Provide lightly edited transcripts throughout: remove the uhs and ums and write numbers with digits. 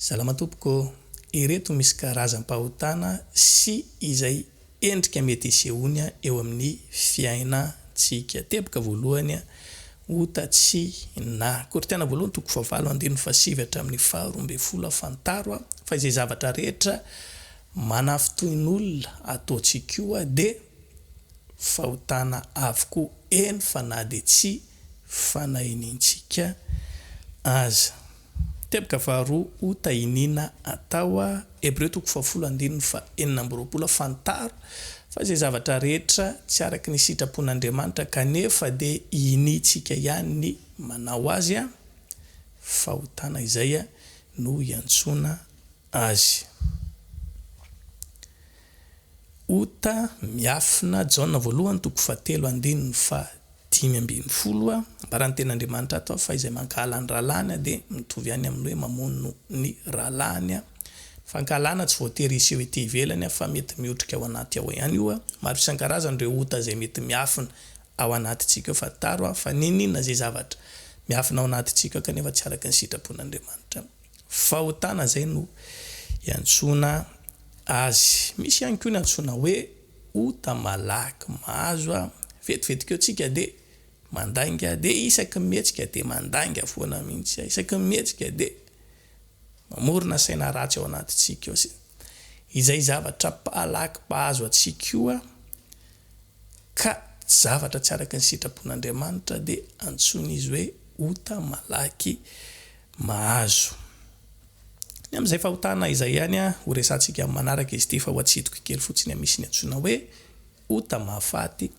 Salama tompoko ô! Ireto misy karazam-pahotana sy izay endrika mety hisehoany eo amin'ny fiainantsika. Teboka voalohany, ota tsy na. Korintiana voalohany toko fahavalo andininy fahasivy hatramin'ny faharoa ambin'ny folo Fantaro fa izay zavatra rehetra manafintohin'olona ataontsika io dia fahotana avokoa, eny fa na dia tsy fanahinintsika aza. Teboka faharoa, ota iniana atao. Hebreo toko fahafolo andininy faha-26 Fantaro fa izay zavatra rehetra tsy araka ny sitrapon'Andriamanitra kanefa dia iniantsika ihany ny manao azy, fahotana izay no iantsoana azy. Ota miafina, Jaona voalohany toko fahatelo andininy faha-15 Ambaran'ny Tenin'Andriamanitra ato fa izay mankahala ny rahalahiny dia mitovy ihany amin'ny hoe mamono ny rahalahiny. Fankahalana tsy voatery hiseho ety ivelany fa mety miotrika ao anaty ao ihany io. Maro isan-karazany ireo ota izay mety miafina ao anatintsika ao. Fantaro fa n'inon'inona izay zavatra miafina ao anatintsika ao kanefa tsy araka ny sitrapon'Andriamanitra. Fahotana izay no iantsoana azy. Misy ihany koa ny antsoina hoe ota malaky mahazo a. Vetivety keo tsika dia mandainga, dia isaky ny mihetsika dia mandainga foana mihitsy, isaky ny mihetsika dia mamorona saina ratsy ao anatintsika ao. Izay zavatra malaky mpahazo antsika io a, ka zavatra tsy araka ny sitrapon'Andriamanitra dia antsoina izy hoe ota malaky mahazo. Ny amin'izay fahotana izay ihany ho resahantsika amin'ny manaraka izy ity fa ho atsidiko kely fotsiny misy ny antsoina hoe ota mahafaty,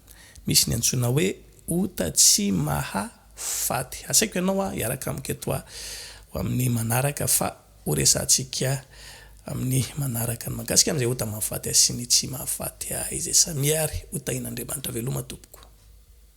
misy ny antsoina hoe ota tsy mahafaty. Asaiko ianao hiaraka amiko eto ho amin'ny manaraka fa ho resahantsika amin'ny manaraka ny mahakasika amin'izay ota mahafaty ahy sy ny tsy mahafaty ahy izay. Samia ary ho tahian'Andriamanitra. Veloma tompoko.